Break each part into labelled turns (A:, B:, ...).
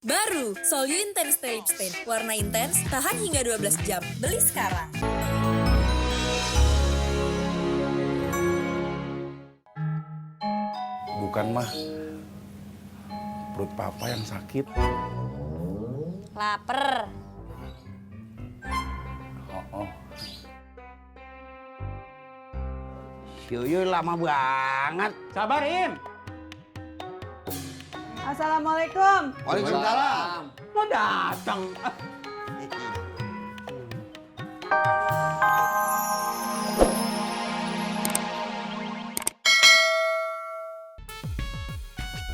A: Baru, Solyu Intense Stay Stain. Warna intens, tahan hingga 12 jam. Beli sekarang.
B: Bukan mah, perut papa yang sakit.
C: Laper.
B: Oh.
D: Yuyuy lama banget.
E: Sabar, Im.
F: Assalamualaikum.
D: Waalaikumsalam.
E: Lo datang.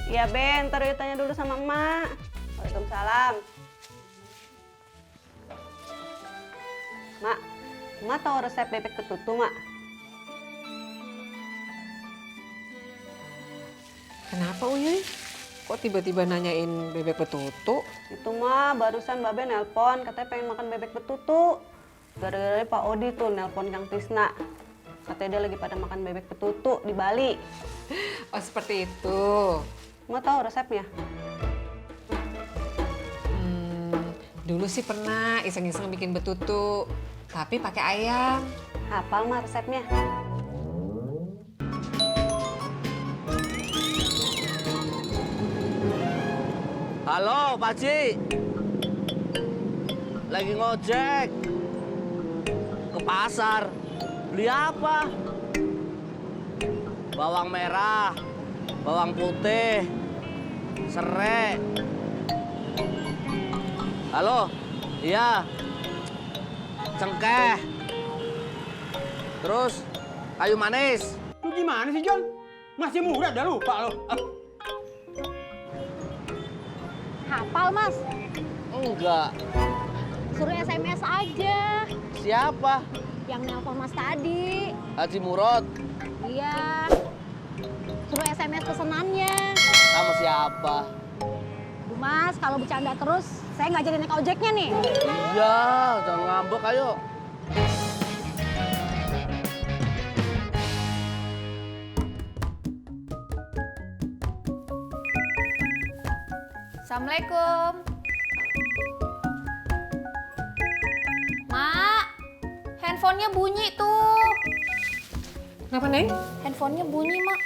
F: Iya Ben, ntar yuk tanya dulu sama emak. Waalaikumsalam. Mak, emak tahu resep bebek betutu, Mak?
G: Kenapa Uyuy? Kok tiba-tiba nanyain bebek betutu?
F: Itu mah barusan Mbak Ben nelpon, katanya pengen makan bebek betutu. Gara-gara Pak Odi tuh nelpon Kang Tisna. Katanya dia lagi pada makan bebek betutu di Bali.
G: Oh seperti itu.
F: Emak tahu resepnya?
G: Dulu sih pernah iseng-iseng bikin betutu, tapi pakai ayam.
F: Hafal mah resepnya?
D: Halo, Pak Ji. Lagi ngojek. Ke pasar. Beli apa? Bawang merah, bawang putih, serai. Halo, iya. Cengkeh. Terus kayu manis.
E: Lu gimana sih, John? Masih muda, udah lupa lo.
C: Hafal, Mas.
D: Enggak.
C: Suruh SMS aja.
D: Siapa?
C: Yang nelpon Mas tadi.
D: Haji Murad.
C: Iya. Suruh SMS pesenannya.
D: Sama siapa?
C: Duh, Mas, kalau bercanda terus, saya nggak jadi naik ojeknya nih.
D: Iya, jangan ngambek ayo.
A: Assalamualaikum. Mak, handphonenya bunyi tuh.
G: Kenapa Neng?
A: Handphonenya bunyi, Mak.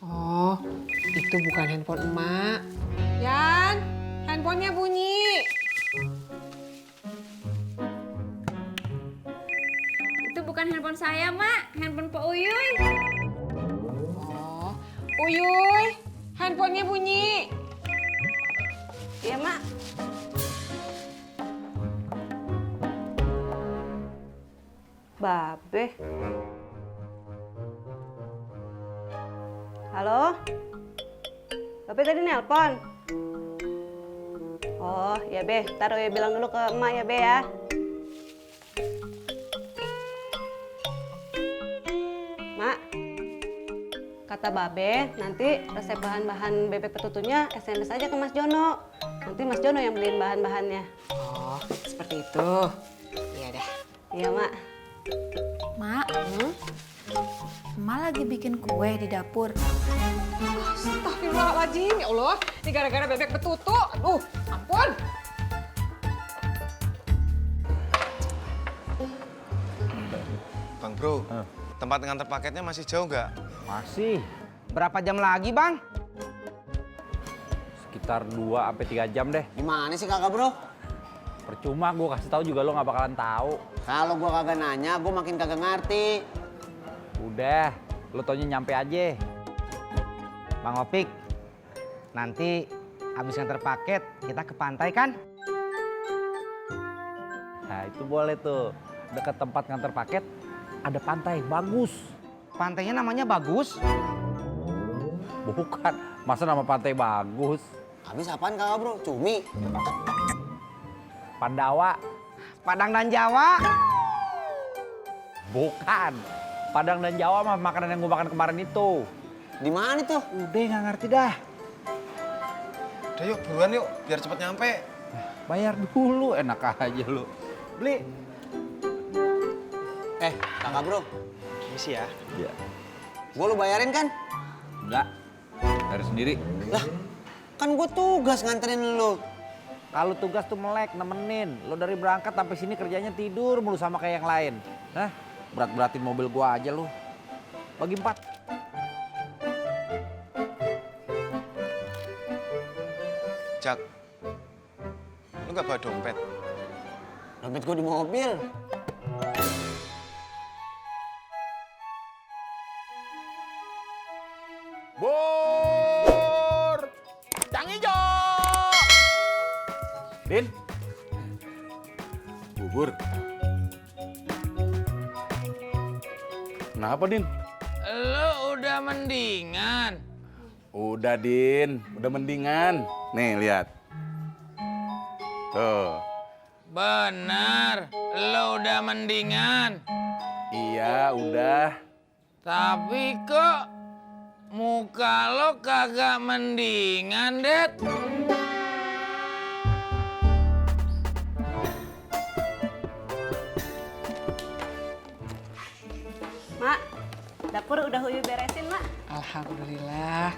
G: Oh, itu bukan handphone emak. Yan, handphonenya bunyi.
A: Itu bukan handphone saya, Mak. Handphone Pak Uyuy.
G: Oh, Uyuy, handphonenya bunyi.
F: Iya, Mak. Babe. Halo? Babe tadi nelpon? Oh, ya Be. Taruh ya bilang dulu ke emak ya Be ya. Mak, kata Babe nanti resep bahan-bahan bebek petutunya SMS aja ke Mas Jono. Nanti Mas Jono yang beliin bahan-bahannya.
G: Oh, seperti itu. Iya dah.
F: Iya, Mak.
A: Mak, Emak lagi bikin kue di dapur.
G: Astagfirullahaladzim, ya Allah. Ini gara-gara bebek betutu. Aduh, ampun.
H: Bang Bro, tempat nganter paketnya masih jauh nggak?
D: Masih. Berapa jam lagi, Bang?
E: Sekitar 2-3 jam deh.
D: Gimana sih kakak, Bro?
E: Percuma gue kasih tahu juga lo nggak bakalan tahu.
D: Kalau gua kagak nanya, gua makin kagak ngerti.
E: Udah, lo taunya nyampe aja.
D: Bang Opik, nanti habis nganter paket, kita ke pantai kan?
E: Nah itu boleh tuh. Dekat tempat nganter paket ada pantai bagus.
D: Pantainya namanya bagus.
E: Bukan, masa nama pantai bagus?
D: Habis apaan kakak, Bro? Cumi?
E: Pandawa.
D: Padang dan Jawa?
E: Bukan. Padang dan Jawa mah makanan yang gue makan kemarin itu.
D: Di mana tuh?
E: Udah nggak ngerti dah.
H: Udah yuk, buruan yuk, biar cepet nyampe.
E: Bayar dulu, enak aja lu. Beli.
D: Kakak, Bro.
H: Misi ya.
E: Iya.
D: Gua lu bayarin kan?
E: Enggak. Dari sendiri.
D: Lah,
I: Kan gue tugas nganterin lu.
E: Kalau tugas tuh melek, nemenin. Lo dari berangkat sampai sini kerjanya tidur mulu sama kayak yang lain. Hah? Berat-beratin mobil gua aja lu. Bagi 4.
H: Jak, lu nggak bawa dompet?
I: Dompet gue di mobil.
B: Bur! Cang Ijo! Din? Bubur? Kenapa, Din?
J: Lo udah mendingan.
B: Udah, Din. Udah mendingan. Nih, lihat. Tuh.
J: Benar, lo udah mendingan.
B: Iya, udah.
J: Tapi kok muka lo kagak mendingan, Det?
F: Mak, dapur udah Uyuy beresin, Mak.
G: Alhamdulillah.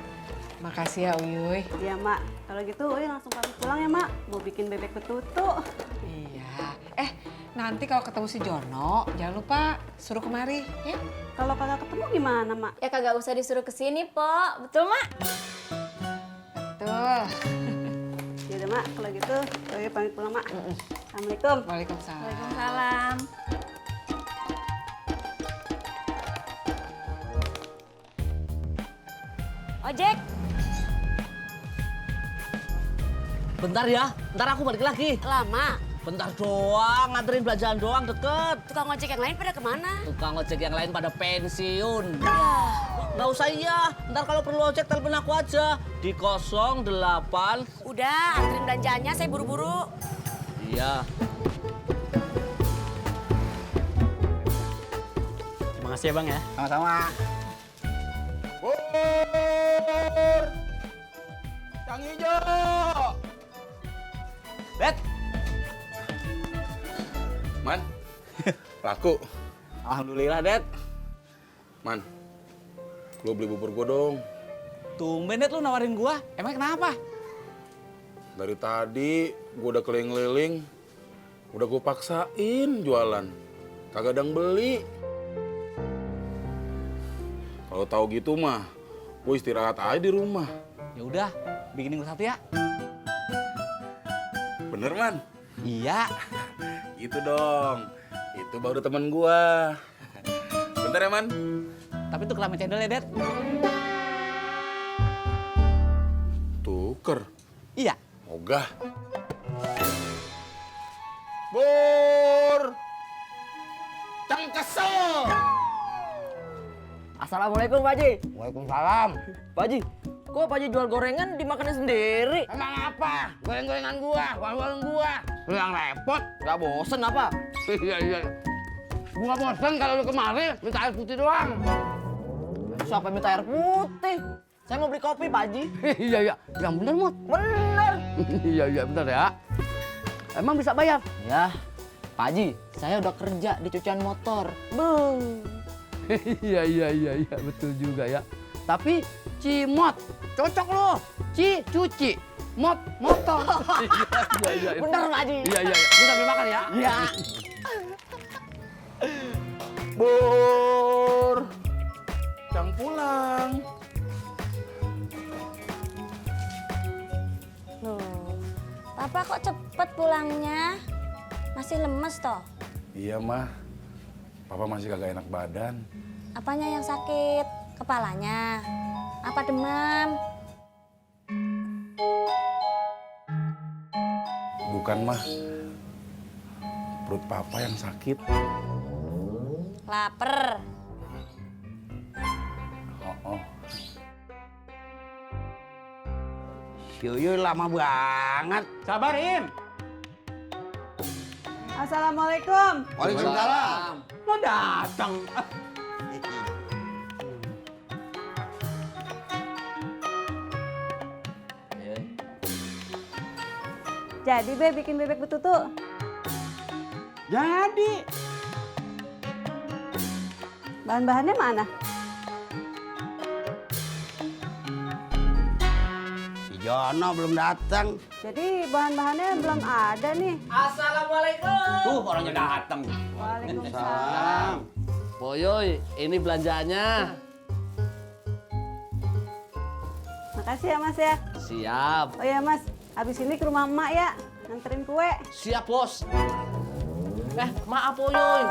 G: Makasih ya Uyuy.
F: Iya, Mak. Kalau gitu Uyuy langsung pamit pulang ya, Mak. Mau bikin bebek betutu.
G: Iya. Nanti kalau ketemu si Jono, jangan lupa suruh kemari, ya.
F: Kalau kagak ketemu gimana, Mak?
C: Ya kagak usah disuruh kesini, Po. Betul, Mak?
G: Betul.
F: Ya udah, Mak. Kalau gitu Uyuy pamit pulang, Mak. Assalamualaikum.
G: Waalaikumsalam.
C: Waalaikumsalam. Ojek.
I: Bentar ya, ntar aku balik lagi.
F: Lama.
I: Bentar doang, nganterin belanjaan doang deket.
F: Tukang ojek yang lain pada kemana?
I: Tukang ojek yang lain pada pensiun.
F: Ya.
I: Nggak usah iya, ntar kalau perlu ojek telepon aku aja. Di 08.
F: Udah, anterin belanjaannya. Saya buru-buru.
I: Iya.
E: Terima kasih ya Bang ya. Sama-sama.
B: Bur! Cang Ijo!
E: Bet.
B: Man, laku.
E: Alhamdulillah, Det.
B: Man, lu beli bubur gua dong.
E: Tumben Det lu nawarin gua. Emang kenapa?
B: Dari tadi gua udah keliling-keliling, udah gua paksain jualan. Kagak ada yang beli. Kalau tahu gitu mah, gua istirahat aja di rumah.
E: Ya udah, bikinin gua 1 ya.
B: Bener, Man?
E: Iya.
B: Itu dong. Itu baru temen gua. Bentar ya, Man.
E: Tapi tuh kelamin cendol ya, Det.
B: Tuker.
E: Iya.
B: Ogah. Bur! Cang kesel!
I: Assalamualaikum Pak Haji.
B: Waalaikumsalam.
I: Pak Haji, kok Pak Haji jual gorengan dimakannya sendiri?
J: Emang apa? Goreng-gorengan gua, warung gua. Lu yang repot.
I: Gak bosen apa?
J: Iya. Gua bosan kalau lu kemari minta air putih doang.
I: Siapa minta air putih? Saya mau beli kopi Pak Haji.
J: Iya. Yang bener, Mut.
I: Bener.
J: Iya, bener ya. Emang bisa bayar?
I: Ya, Pak Haji, saya udah kerja di cucian motor. Beuh.
J: Iya, betul juga ya. Tapi Cimot, cocok lo. Cuci, motor. Iya.
I: Bener Pak Haji.
J: Iya. Lu sambil makan ya?
I: Iya.
B: Bur! Cang pulang.
C: Loh, Papa kok cepet pulangnya? Masih lemes toh?
B: Iya, Mah. Papa masih kagak enak badan.
C: Apanya yang sakit? Kepalanya? Apa demam?
B: Bukan, Mah. Perut Papa yang sakit.
C: Laper?
B: Oh.
J: Yuyuy lama banget.
E: Sabar, Im.
F: Assalamualaikum.
J: Waalaikumsalam. Lo datang.
F: Jadi Be bikin bebek betutu.
J: Jadi.
F: Bahan-bahannya mana?
E: Si Jo,
J: sono belum datang.
F: Jadi bahan-bahannya belum ada nih.
I: Assalamualaikum.
J: Tuh orangnya datang.
F: Waalaikumsalam.
I: Boyoy, ini belanjaannya.
F: Makasih ya Mas ya.
I: Siap.
F: Oh ya Mas, habis ini ke rumah emak ya, nganterin kue.
I: Siap, Bos. Maaf, Boyoy.